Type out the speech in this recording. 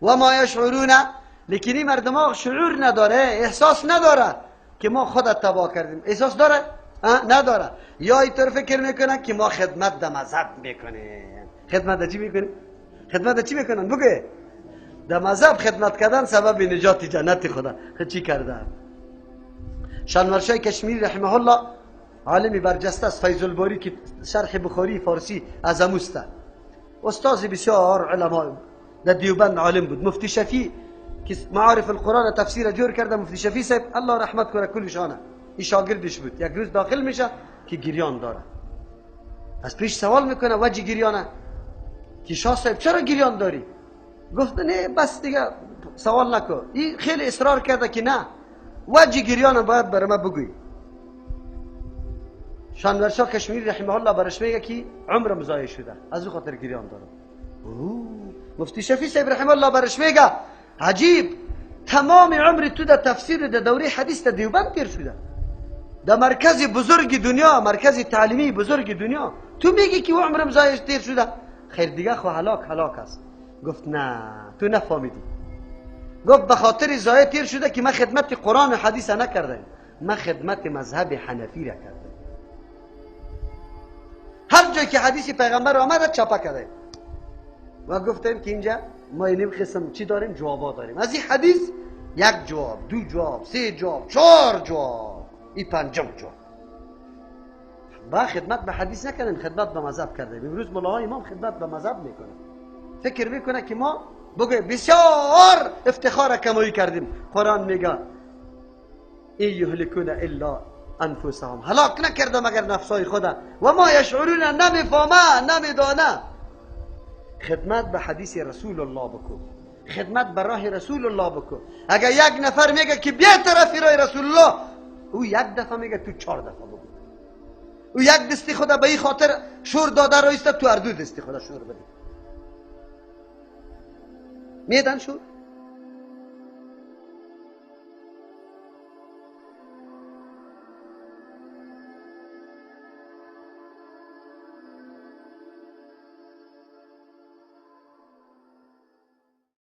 و ما یشعرون، لیکن این مردم ها شعور نداره، احساس نداره که ما خود تباه کردیم. احساس داره؟ نداره. یا اینطور فکر میکنن که ما خدمت در مذهب میکنیم. خدمت در چی میکنیم؟ خدمت در چی میکنن؟ بگه در مذهب خدمت کردن سبب نجات جنت خدا. خود چی کردن؟ شانورشاه کشمیری رحمه الله عالمی برجسته است، فیض الباری که شرح بخاری فارسی از اموسته، استاد بسیار علما در دیوبند عالم بود. مفتی شفیع که معارف القرآن تفسیر جور کرده، مفتی شفیع صاحب الله رحمت کنه کلشانه، این شاگردش بود. یک روز داخل میشه که گریان داره، از پیش سوال میکنه وجه گریانه که شاه صاحب چرا گریان داری؟ گفت نه بس دیگه سوال نکن. این خیلی اصرار کرده که نه، وجه گریان باید برای ما بگویی. شانورشاه کشمیری رحمه الله برش میگه که عمرم ضایع شده، از او خاطر گریان دارم. مفتی شفیع صاحب رحمه الله برش میگه عجیب، تمام عمر تو در تفسیر در دوره حدیث در دیوبند تیر شده، در مرکز بزرگ دنیا، مرکز تعلیمی بزرگ دنیا، تو میگی که عمرم ضایع تیر شده؟ خیر دیگه خو هلاک هلاک است. گفت نه تو نفهمیدی. گفت به خاطر ضایع تیر شده که من خدمت قرآن و حدیث نکردم، من خدمت مذهب حنفی را کردم. هر جای که حدیث پیغمبر آمده چپه کرده و گفتیم که اینجا ما اینیم قسم چی داریم؟ جوابا داریم. از این حدیث یک جواب، دو جواب، سه جواب، چهار جواب، این پنجم جواب. با خدمت به حدیث نکردیم، خدمت به مذهب کردیم. امروز ملاهای امام خدمت به مذهب میکنه، فکر میکنه که ما بگه بسیار افتخار کمایی کردیم. قرآن میگه ای یهلکون الا انفسهم، هلاک نکرده مگر نفسای خدا، و ما یشعرون، نمیفهمه نمیدانه. خدمت به حدیث رسول الله بکن، خدمت به راه رسول الله بکن. اگر یک نفر میگه که بیا طرف راه رسول الله، او یک دفعه میگه تو چهار دفعه بگو. او یک دستی خدا به این خاطر شور داده رایسته، تو هر دو دستی خدا شور بده. میدن شور؟